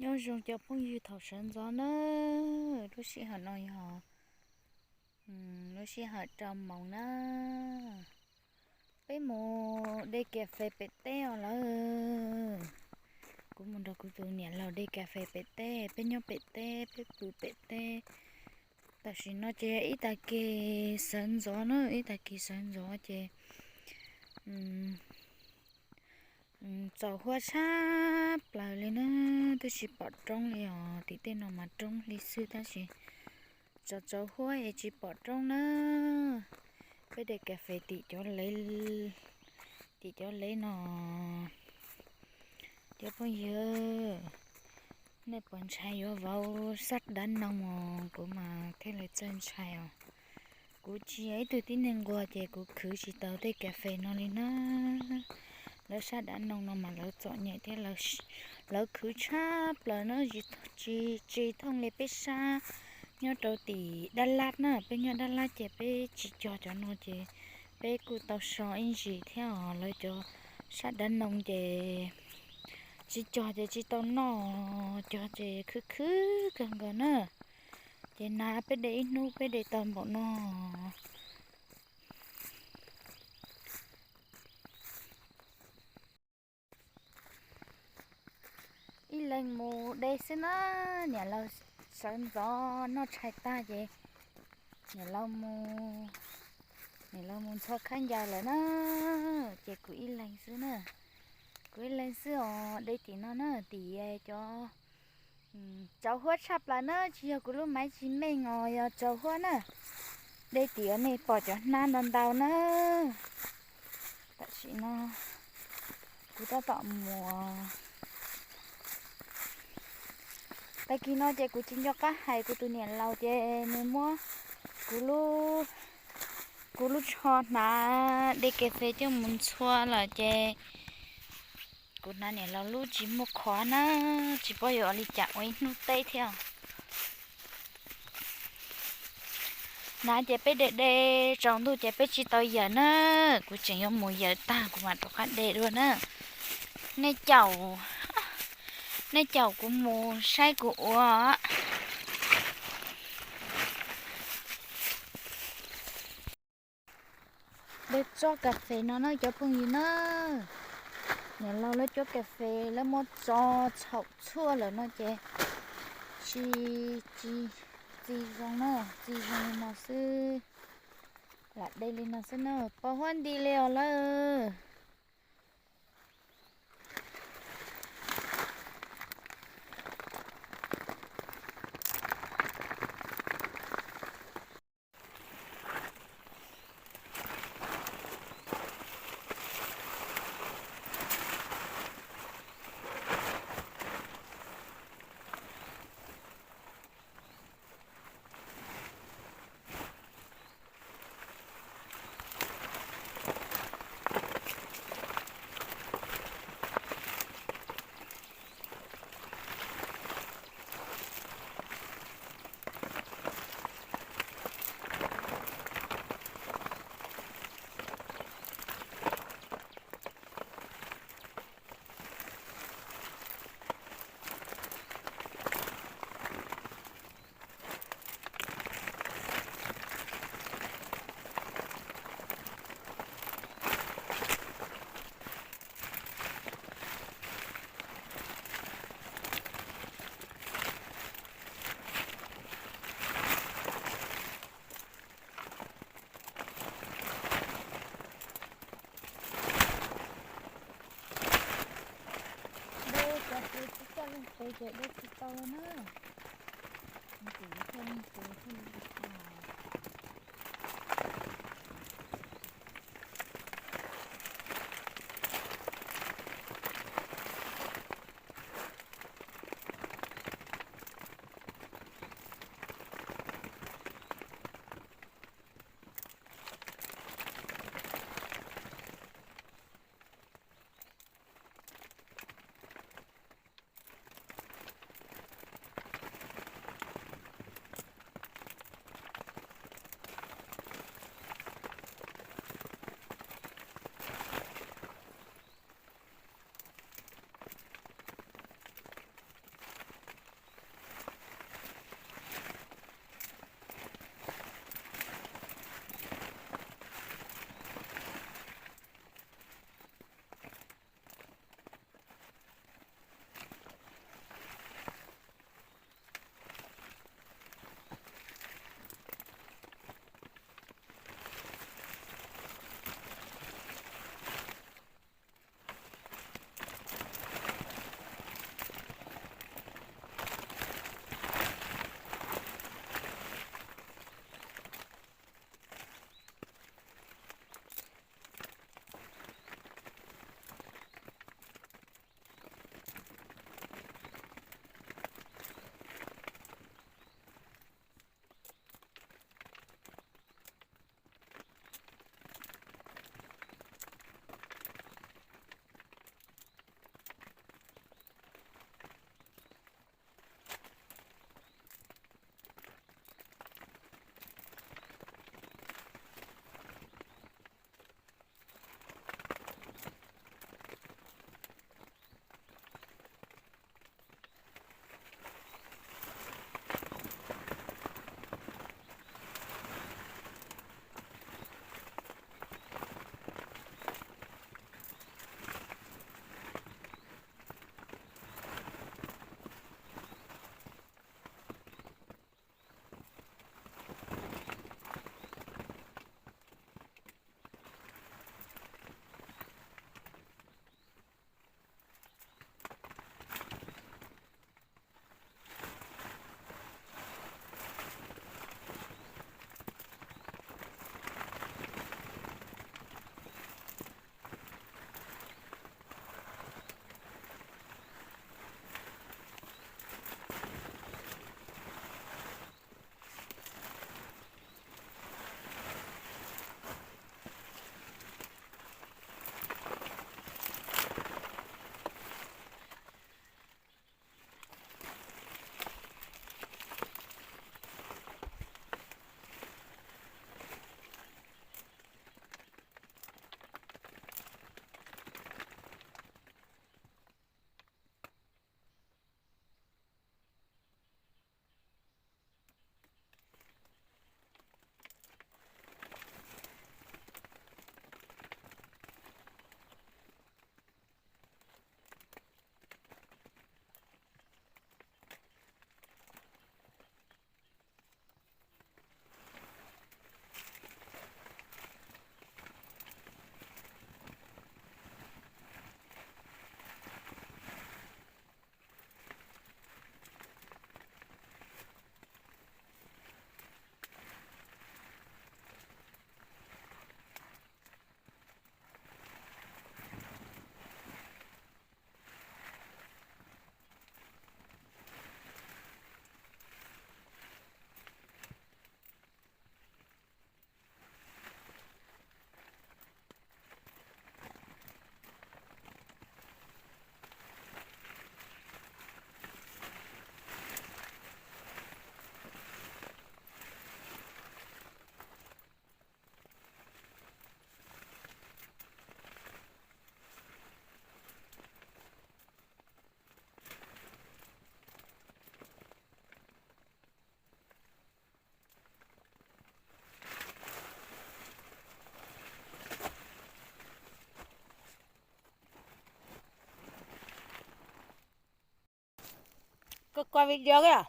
Nyob zoo cov phooj ywg thaum sawv ntxov na, lub sij hawm no yog lub sij hawm rau moos na. Peb mus de kas fes pem teb os lawm. Kuv mus nrog kuv tus niam laus de kas fes pem teb, peb nyob pem teb, peb pw pem teb. Tam sim no ces ib tag kis sawv ntxov na, ib tag kis sawv ntxov ces txaus huab tshaj plaws li na, twb tsis pom roob li os, tim tej no mas roob li xwb tab sis tsaus tsaus huab es tsis pom roob na. Peb de kas fes tim cov, tim cov lev no. Cov phooj ywg, nej puas ntshai yuav vauv sab dav noog os? Kuv mas thiaj li txawj ntshai os. Kuv tsis yog ib tug tib neeg nquag ces kuv khwv tsis tau tej kas fes no li na. Lawv sab dav noog no mas lawv txom nyem thiab, lawv khwv tshaj plaws na, tsis, tsis thooj li peb sab nyob rau tim Dab Lab na. Peb nyob Dab Lab ces peb tsis cog cov no ces peb kuj tau so ib ntsis thiab os. Lawv cov sab dav noog ces tsis cog ces tsis tau noj, cog ces khwv khwv kawg nkaus na. Ces na peb de ib hnub peb de tau npaum no. Ib leeg mus de xwb na, niam laus sawv ntxov noj tshais tag ces niam laus mus, niam laus mus ntxhua khaub ncaws lawm na, ces kuv ib leeg xwb na, kuv ib leeg xwb os. De tim no na, tim cov tsaus huab tshaj plaws na, tsis yog kuv lub maiv tsis meej os, yog tsaus huab na. De tim uas nej pom cov hnab ntau ntau na. Tam sim no kuv tab tom mus, tag kis no ces kuv tsis nco qab hais kuv tus niam laus ces nws muab kuv lub, kuv lub tsho hnav de kas fes coj mus ntxhua lawm ces kuv hnav niam laus lub tsis muaj qhov na, tsis paub yuav ua li cas ua ib hnub teb thiab. Hnav ces peb de de, tsaus ntuj ces peb tsis tau yawm na. Kuv tseem yuav mus yawm tag kuv mam rov qab de dua na. Nej caum, nej caum kuv mus saib kuv ua. De tsob kas fes no na cov phooj ywg na. Niam laus lawv cov kas fes lawv muab tso txhaum tshuaj lawm no ces tsis, tsis txi zoo na, txi zoo li no xwb. Lam de li no xwb na, pos huab nti li os lawm. De cov pes tsis coj leej pes ces de tsis tau na. Ces thiaj leej pes thiaj li tsis tau. Koj quaj video koj.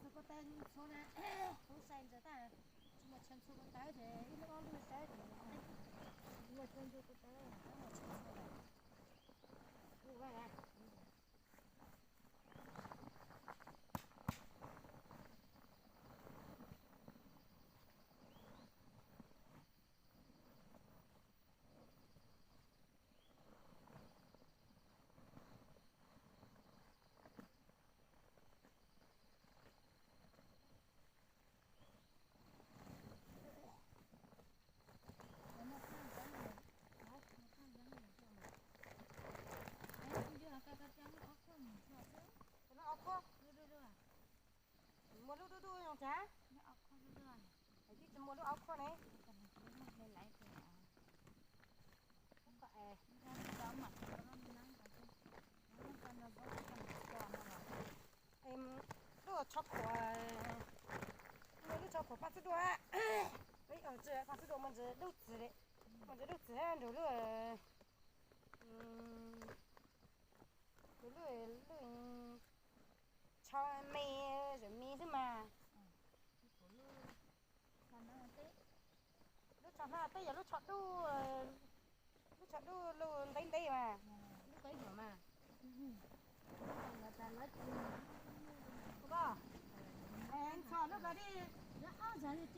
Xub koj teb txhua na, tub sai ntawd tag, tsis muaj tshee txhua koj tawb ces ib lub ob lub tawb ces tsis muaj tshee txhua koj tawb, tsis muaj tshee txhua lawm. Muaj lub dub dub zoo cas? Tsis muaj lub ob khua ne. Lub tsho khuam, lub tsho khuam paj xub duaj, paj xub duaj muaj ntsis dub txiv li, muaj ntsis dub txiv nrug lub, lub, lub tsho me, zawm me xwb mas. Lub tsho hnab teb yog lub tsho dub, lub tsho dub lub ntev ntev mas, lub peb huam mas. Ntxhov lub ko dib, tsis hnab lub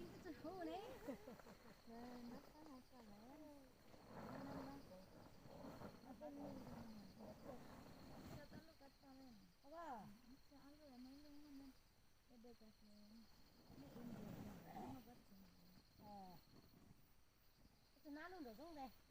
nram zoov ntag.